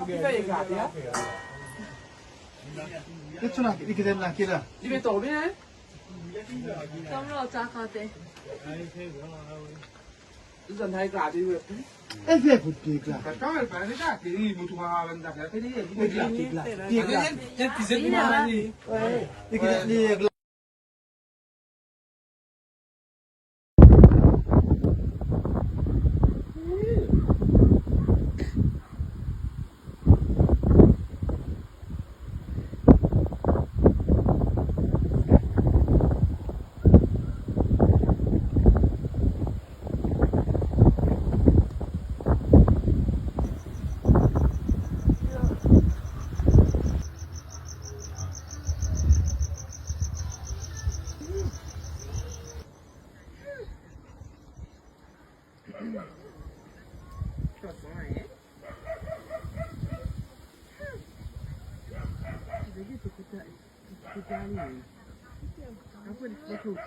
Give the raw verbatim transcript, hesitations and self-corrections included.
Ki fer eklate, a? Get so la, li kitel la, ki la. Li pe tonbe, en? Kom lor ta kante. Li zot inn eklate, wi. E fer kot pie eklate. Eklate, eklate. Eklate, eklate. Pie eklate. Li kitel, li eklate.